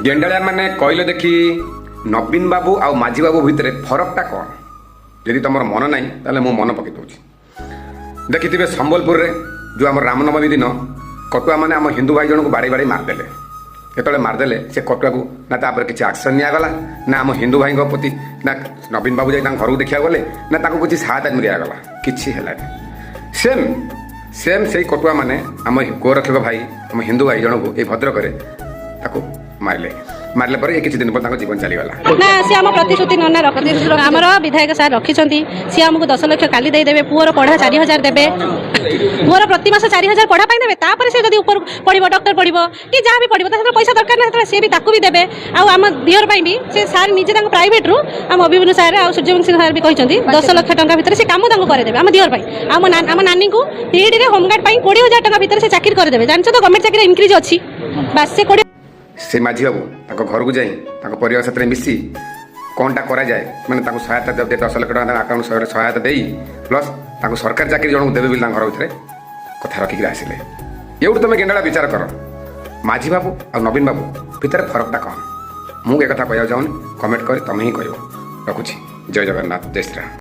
ଗେଣ୍ଡାଳିଆ ମାନେ କହିଲେ ଦେଖି, ନବୀନ ବାବୁ ଆଉ ମାଝୀ ବାବୁ ଭିତରେ ଫରକଟା କ'ଣ? ଯଦି ତମର ମନ ନାହିଁ, ତାହେଲେ ମୁଁ ମନ ପକେଇ ଦେଉଛି। ଦେଖିଥିବେ, ସମ୍ବଲପୁରରେ ଯେଉଁ ଆମର ରାମନବମୀ ଦିନ କଟୁଆ ମାନେ ଆମ ହିନ୍ଦୁ ଭାଇ ଜଣଙ୍କୁ ବାଡ଼େଇ ବାଡ଼େଇ ମାରିଦେଲେ। ଯେତେବେଳେ ମାରିଦେଲେ ସେ କଟୁଆକୁ, ନା ତାପରେ କିଛି ଆକ୍ସନ୍ ନିଆଗଲା, ନା ଆମ ହିନ୍ଦୁ ଭାଇଙ୍କ ପ୍ରତି ନା ନବୀନ ବାବୁ ଯାଇ ତାଙ୍କ ଘରକୁ ଦେଖିବାକୁ ଗଲେ, ନା ତାଙ୍କୁ କିଛି ସହାୟତା ଦିଆଗଲା। କିଛି ହେଲାନି। ସେମ୍ ସେମ୍ ସେଇ କଟୁଆ ମାନେ ଆମ ଗୋରକ୍ଷକ ଭାଇ, ଆମ ହିନ୍ଦୁ ଭାଇ ଜଣକୁ ଏଇ ଭଦ୍ରକରେ ତାକୁ ମାରିଲେ। ମାରିଲା ପରେ ଏ କିଛି ଦିନ ପରେ ତାଙ୍କ ଜୀବନ ଚାଲିଗଲା। ନା, ସିଏ ଆମ ପ୍ରତିଶ୍ରୁତି ନନା ଆମର ବିଧାୟକ ସାର୍ ରଖିଛନ୍ତି। ସିଏ ଆମକୁ 10 ଲକ୍ଷ କାଲି ଦେଇଦେବେ। ପୁଅର ପଢ଼ା 4000 ଦେବେ। ପୁଅର ପ୍ରତି ମାସ 4000 ପଢ଼ା ପାଇଁ ଦେବେ। ତାପରେ ସେ ଯଦି ଉପରକୁ ପଢ଼ିବ, ଡକ୍ଟର ପଢ଼ିବ କି ଯାହା ବି ପଢ଼ିବ, ତା ସେଥିରେ ପଇସା ଦରକାର ନା, ସେତେବେଳେ ସିଏ ବି ତାକୁ ବି ଦେବେ। ଆଉ ଆମ ଦିଅର ପାଇଁ ବି ସେ ସାର୍ ନିଜେ ତାଙ୍କ ପ୍ରାଇଭେଟରୁ, ଆମ ଅଭିମନ୍ୟୁ ସାର୍ ଆଉ ସୂର୍ଯ୍ୟବଂଶୀ ସାର୍ ବି କହିଛନ୍ତି, 10 ଲକ୍ଷ ଟଙ୍କା ଭିତରେ ସେ କାମ ତାଙ୍କୁ କରିଦେବେ ଆମ ଦିଅର ପାଇଁ। ଆଉ ଆମ ନାନୀଙ୍କୁ ତିହିଡ଼ିରେ ହୋମଗାର୍ଡ ପାଇଁ 20,000 ଟଙ୍କା ଭିତରେ ସେ ଚାକିରି କରିଦେବେ। ଜାଣିଛ ତ, ଗଭର୍ଣ୍ଣମେଣ୍ଟ ଚାକିରି ଇନକ୍ରିଜ୍ ଅଛି। ବାସ୍, ସେ 20 ସେ ମାଝୀ ବାବୁ ତାଙ୍କ ଘରକୁ ଯାଇ ତାଙ୍କ ପରିବାର ସାଥିରେ ମିଶି କ'ଣଟା କରାଯାଏ, ମାନେ ତାଙ୍କୁ ସହାୟତା 10 ଲକ୍ଷ ଟଙ୍କା ତାଙ୍କ ଆକାଉଣ୍ଟ ସହାୟତା ଦେଇ, ପ୍ଲସ୍ ତାଙ୍କୁ ସରକାରୀ ଚାକିରି ଜଣଙ୍କୁ ଦେବେ ବୋଲି ତାଙ୍କ ଘର ଭିତରେ କଥା ରଖିକିରି ଆସିଲେ। ଏଇଠୁ ତମେ ଗେଣ୍ଡାଳା ବିଚାର କର, ମାଝୀ ବାବୁ ଆଉ ନବୀନ ବାବୁ ଭିତରେ ଫରକଟା କ'ଣ? ମୁଁ ଏ କଥା କହିବାକୁ ଚାହୁଁନି। କମେଣ୍ଟ କରି ତମେ ହିଁ କହିବ। ରଖୁଛି। ଜୟ ଜଗନ୍ନାଥ, ଜୟ ଶ୍ରୀରାମ।